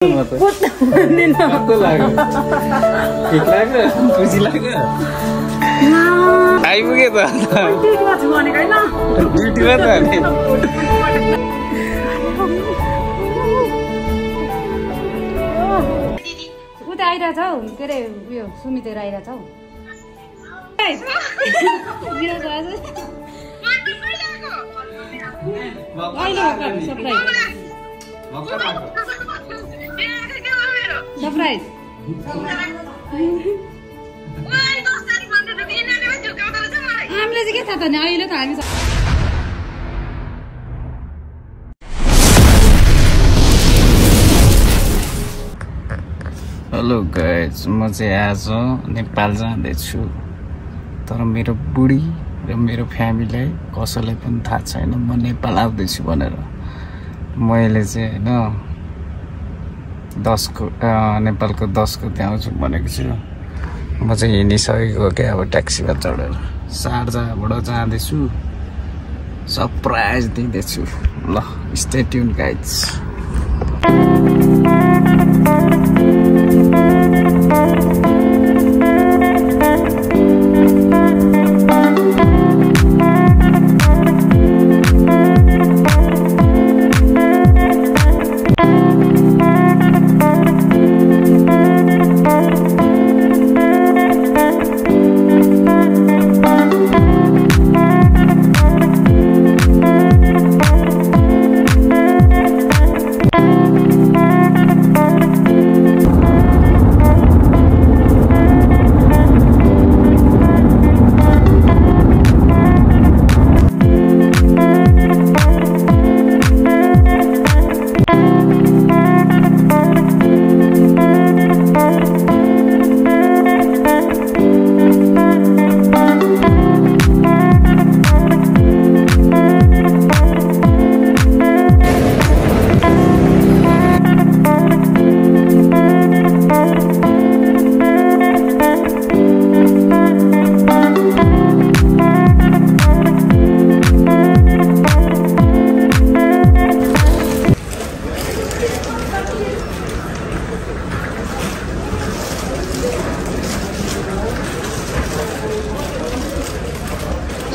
आइपुगे त ड्युटीमा त उता आइरहेछ हौ के अरे उयो सुमितहरू आइरहेछ हौ सरप्राइज हामीले चाहिँ के थाहा त नि अहिले त हामी हेलो गाइज म चाहिँ आज नेपाल जाँदैछु तर मेरो बुढी र मेरो फ्यामिलीलाई कसैलाई पनि थाहा छैन म नेपाल आउँदैछु भनेर मैले चाहिँ हैन 10 को नेपालको 10 को त्यहाँ आउँछु भनेको छु म चाहिँ हिँडिसकेको के अब ट्याक्सीमा चढेर शारजाबाट जाँदैछु सरप्राइज दिँदैछु ल स्टे ट्युन गाइज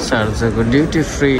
शारजाको ड्युटी फ्री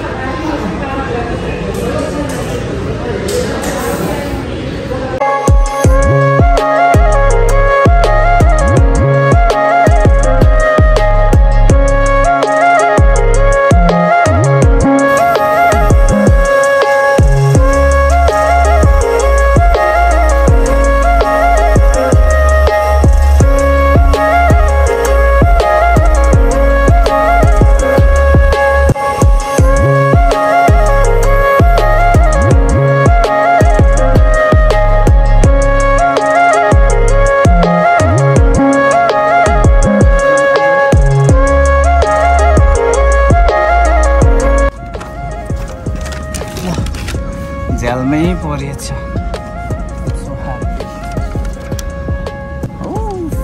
झ्यालमै परेछ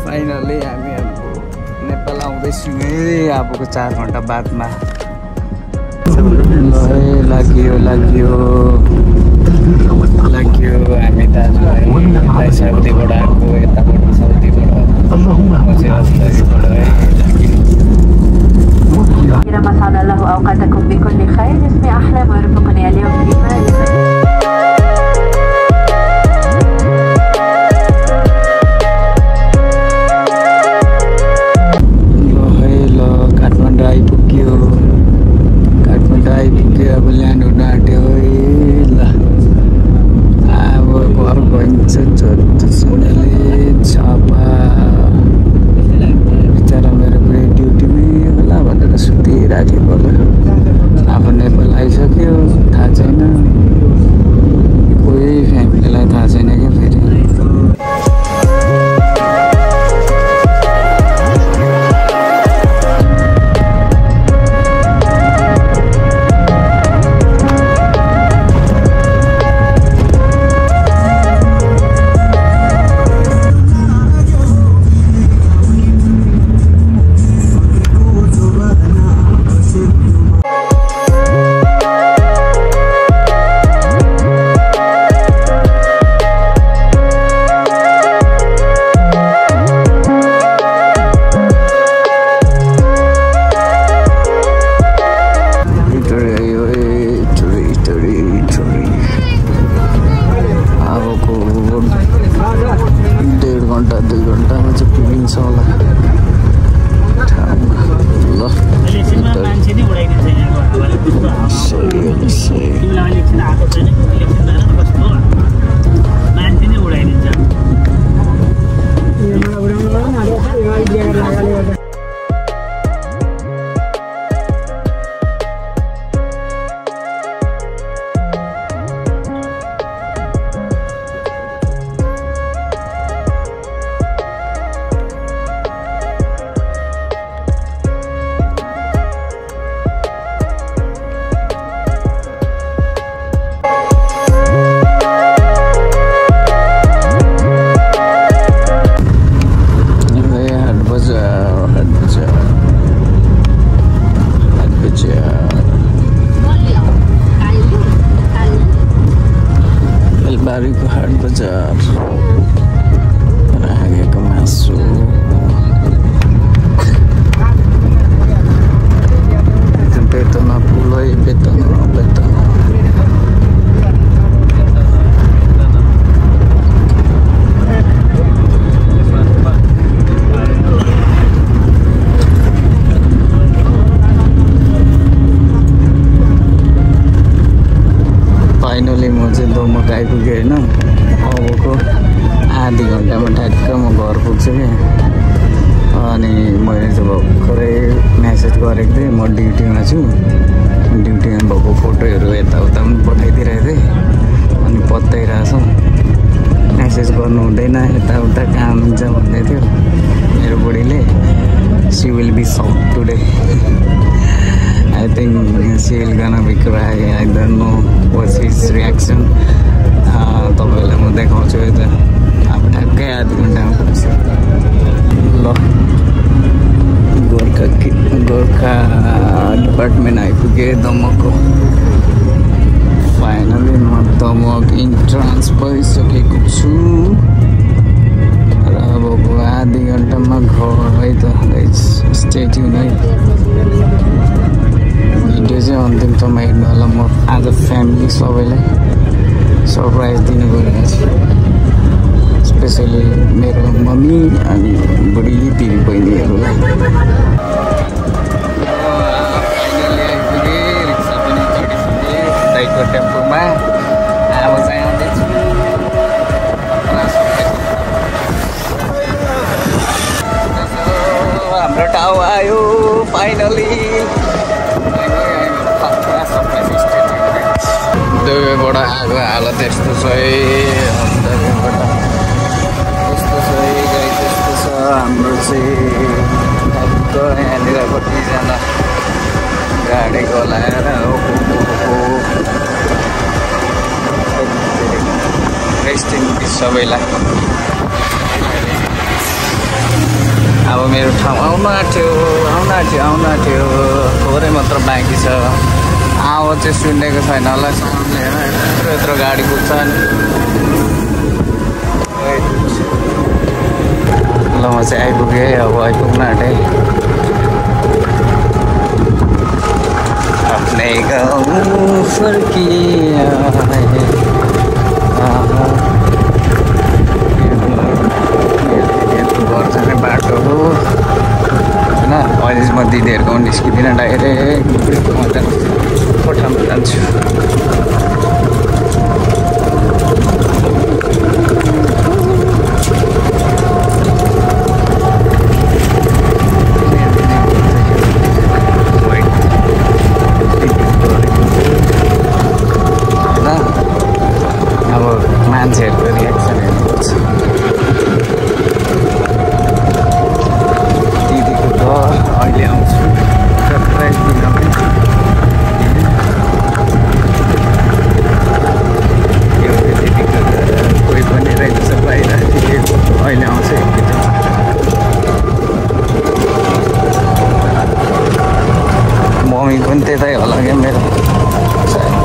फाइनली हामी अब नेपाल आउँदैछौँ अबको 4 घन्टा बादमा लाग्यो हामी दाजुभाइ साउदीबाट आएको यताबाट साउदीबाट رمضان الله أوقاتكم بكل خير اسمي أحلام ويرزقني اليوم بما अब ल्यान्ड हुन आँट्यो ल अब घर भइन्छ सोनाले छपा बिचरा मेरो पुरै ड्युटीमै होला भनेर सुतिराखेको होला अब नेपाल आइसक्यो थाहा छैन कोही फ्यामिलीलाई थाहा छैन क्या फेरि रागेको मासु बेतना पुलै बेतना फाइनली म चाहिँ दोमक आइपुगेँ होइन। अबको आधी घन्टामा ठ्याक्क म घर पुग्छु क्या। अनि मैले चाहिँ भर्खरै म्यासेज गरेको थिएँ म ड्युटीमा छु, ड्युटीमा भएको फोटोहरू यताउता पनि पठाइदिइरहेको थिएँ। अनि पत्याइरहेछ म्यासेज गर्नु हुँदैन यताउता काम हुन्छ भन्दै थियो मेरो बुढीले। सी विल बी सक today. I think she will gonna be crying. I don't know what's his reaction. तपाईँलाई म देखाउँछु यता। अब ठ्याक्कै आधी घन्टामा पुग्छ ल। गोर्खा डिपार्टमेन्ट आइपुगेँ दमकको। फाइनली म दमक इन्ट्रान्स भइसकेको छु र अबको आधी घन्टामा घर है त। स्टे ट्युन है। भिडियो चाहिँ अन्तिमसम्म हेर्नु होला। म आज फ्यामिली सबैलाई सरप्राइज दिनु गइरहेको छु, स्पेसली मेरो मम्मी अनि बुढी दिदी बहिनीहरूलाई। फाइनली आइपुगेँ, रिक्सा पनि चढिपुगेँ दाइको टेम्पोमा। अब चाहिँ आउँदैछु हाम्रो ठाउँ आयो फाइनली। दुबईबाट आएको हालत यस्तो छ है, दुबईबाट यस्तो छ है गाई, त्यस्तो छ हाम्रो चाहिँ। ठ्याक्क यहाँनिर कतिजना गाडी गलाएर रेस्ट इन पिस सबैलाई। अब मेरो ठाउँ आउनु आँट्यो, थोरै मात्र बाँकी छ। आवाज चाहिँ सुनेको छैन होला साउन्डले होइन, यत्रो गाडी कुद्छ नि। ल म चाहिँ आइपुगेँ, अब आइपुग्न आँटेँ आफ्नै गाउँ फर्किए। घर जाने बाटो हो होइन। अहिले चाहिँ म दिदीहरूको निस्किदिनँ, डाइरेक्ट म त कोठामा जान्छु। अब मान्छेहरूको रियाक्सन हेर्नुपर्छ। दिदीको घर अहिले आउँछु सरप्राइज दिनमै। कोही पनि रहेछ बाहिर अहिले आउँछ एकचोटि। मम्मी पनि त्यतै होला क्या मेरो सायद।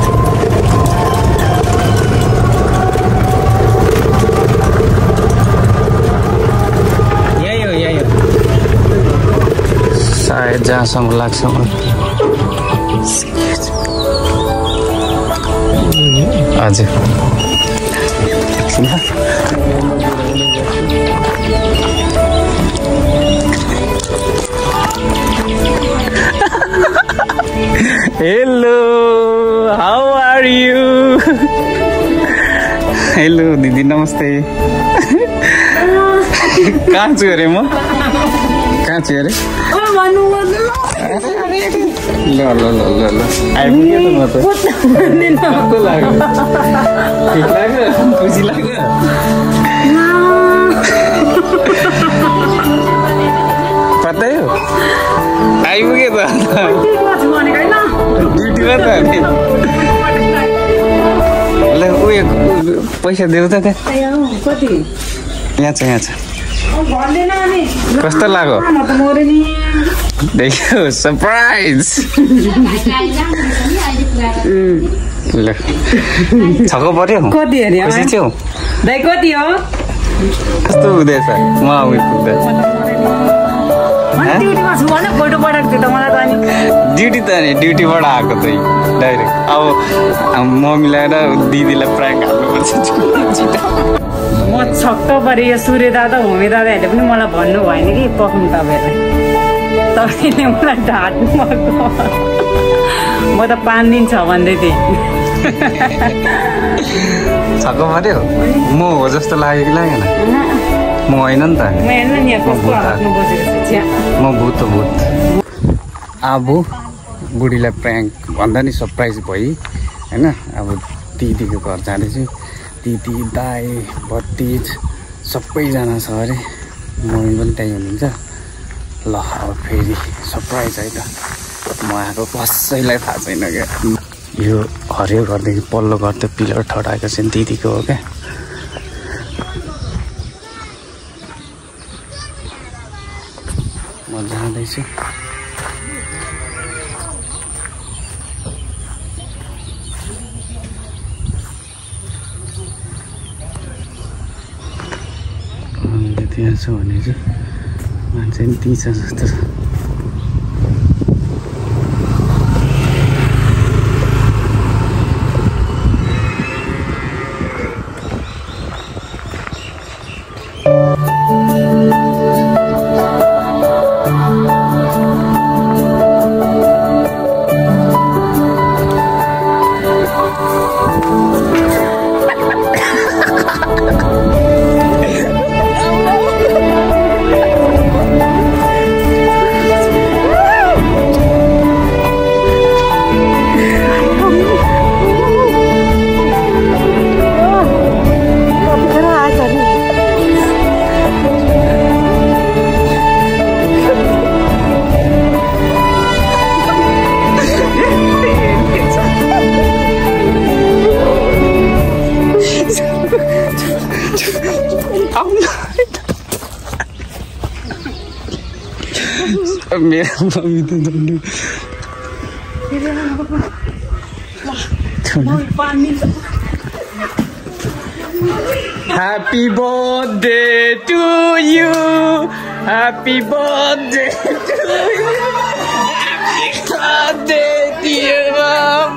सायद जहाँसम्म लाग्छ मलाई। हजुर hello, how are you? Hello दिदी नमस्ते। कहाँ छु अरे म? कहाँ छु अरे? ल ल ल ल ल आइपुग्यो त म त। कस्तो लाग्यो? ठिक लाग्यो? खुसी लाग्यो? पत्तै हो आइपुग्यो त। ड्युटीमा त अनि ल उयो पैसा देऊ त त्यहाँ। कति? यहाँ छ यहाँ छ। कस्तो लाग्यो? देखियो सरप्राइज। ल छक्क पर्यो कति अरे खुसी छौ दाइ कति हो कस्तो हुँदैछ म पुग्दै ड्युटीमा छु भने फोटो पठाएको थियो त मलाई त अनि ड्युटी त नि ड्युटीबाट आएको त डाइरेक्ट अब मम्मीलाई र दिदीलाई प्राङ्क हाल्नुपर्छ म छक्क परेँ यो सूर्य दादा होमी दादाहरूले पनि मलाई भन्नु भएन कि पक्नु तपाईँले मलाई ढाट्नु भएको म त 5 दिन छ भन्दै थिएँ छक्क पर्यो म हो जस्तो लाग्यो कि लागेन म होइन नि त म भूत हो भूत अब बुढीलाई प्राङ्क भन्दा नि सरप्राइज भई होइन अब दिदीको घर जाँदैछु दिदी दाई भतिज सबैजना छ अरे मम्मी पनि त्यहीँ हुनुहुन्छ ल अब फेरि सरप्राइज है त म आएको कसैलाई थाहा छैन क्या यो हरियो घरदेखि पल्लो घर त्यो पिलर ठडाएको चाहिँ दिदीको हो क्या म जाँदैछु त्यहाँ छ भने चाहिँ मान्छे पनि त्यहीँ छ जस्तो छ मेरो मम्मी त Happy birthday to you. Happy birthday to you. Happy birthday dear mom.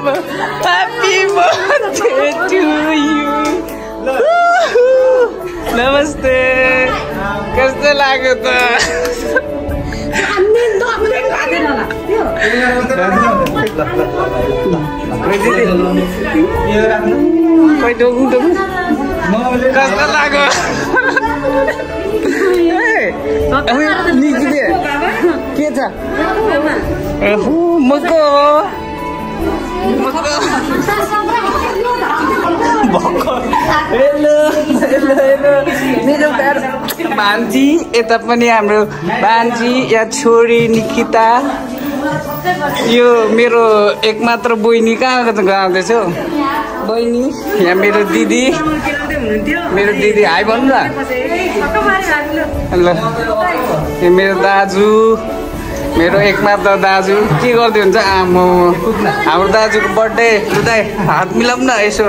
Happy birthday to you. Namaste. कस्तो लाग्यो त कस्तो लाग्यो के छ मको हेलो हेलो हेलो मेरो भान्जी यता पनि हाम्रो भान्जी या छोरी निकिता यो मेरो एकमात्र बहिनी कहाँ गाउँदैछ बहिनी यहाँ मेरो दिदी हाई भन्नु ल यो मेरो दाजु मेरो एकमात्र दाजु के गर्दै हुन्छ आमा हाम्रो दाजुको बर्थडे दाइ हात मिलाउँ न यसो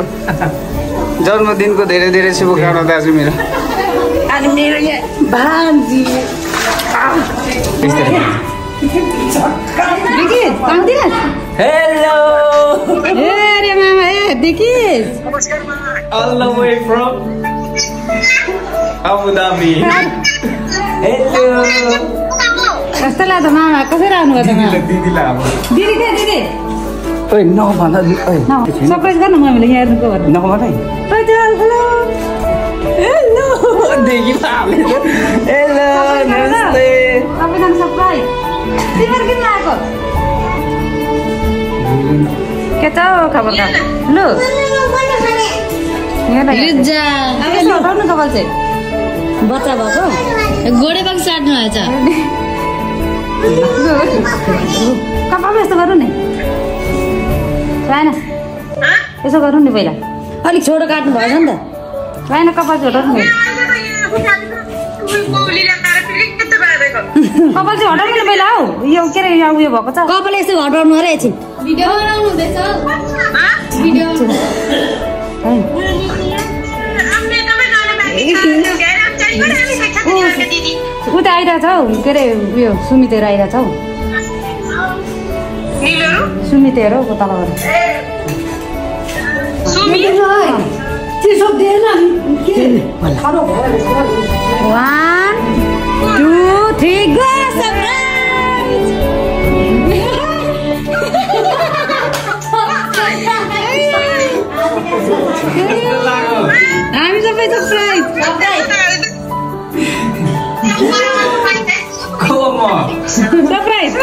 जन्मदिनको धेरै धेरै शुभकामना दाजु मेरो अनि मेरो यहाँ भान्जी हेलो अरे मामा ए देखिस all the way from Abu Dhabi hello कस्तो लाग्यो मामा कसरी आउनुभयो त दिदीलाई अब दिदी के दिदी ओइ नभन ओइ सरप्राइज गर्नु मैले यहाँ हेर्नुको भएर नभन है हेलो हेलो देखि हेलो नमस्ते तपाईँ सरप्राइज तिमीहरू किन आएको के छ खबर त लु हटाउनु कपाल चाहिँ बच्चा भएको गोडे बाग साट्नु आएछ कपाल यस्तो गर्नु नि होइन यसो गर्नु नि पहिला अलिक छोटो काट्नु भएछ नि त होइन कपाल हटाउनु नि कपाल चाहिँ हटाउनु नि पहिला हौ यो के अरे यहाँ उयो भएको छ कपाल यसो हटाउनु अरे एकछिन भिडियो बनाउनु हुँदैछ भिडियो उता आइरहेछ हौ के अरे उयो सुमितेहरू आइरहेछ हौ सुमितेहरू हौ तलबाट One, two, three, go! I'm surprised. Come on. Surprise.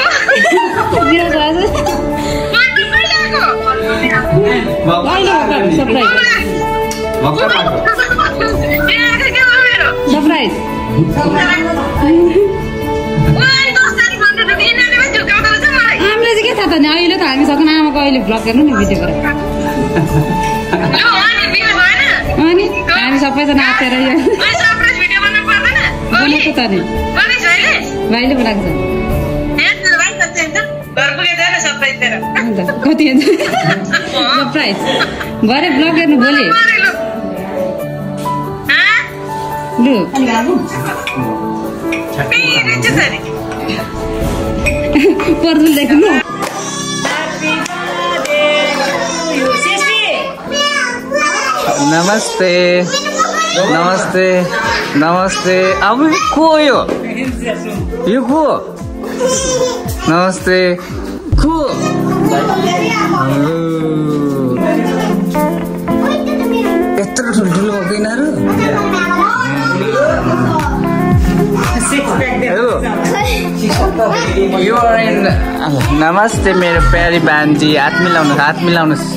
Surprise. हामीले चाहिँ के थाहा त नि अहिले त हामी सक्नु आमाको अहिले भ्लग हेर्नु नि भिडियो गरेर अनि हामी सबैजना आँटेर यो बनाएको त नि भाइले बनाएको छ कति सरप्राइज भरे भ्लग हेर्नु भोलि लु पर्दुल देख्नु नमस्ते नमस्ते नमस्ते अब को यो को नमस्ते को यत्रो ठुल्ठुलो भएको यिनीहरू नमस्ते मेरो प्यारी बान्जी हात मिलाउनुहोस्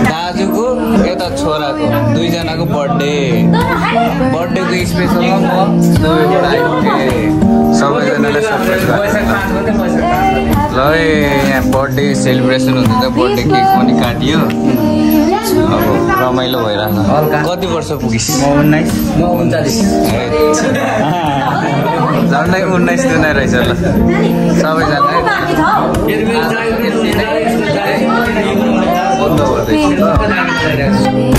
दाजुको यता छोराको दुईजनाको बर्थडेको स्पेसलमा म दुबईबाट आइपुगेँ सबैजनालाई सरप्राइज ल यहाँ बर्थडे सेलिब्रेसन हुँदैछ बर्थडे केक पनि काटियो अब रमाइलो भइरहेको कति वर्ष पुगिस् म 19 झन्डै 19 दिनै रहेछ ल सबैजना बन्द गर्दैछ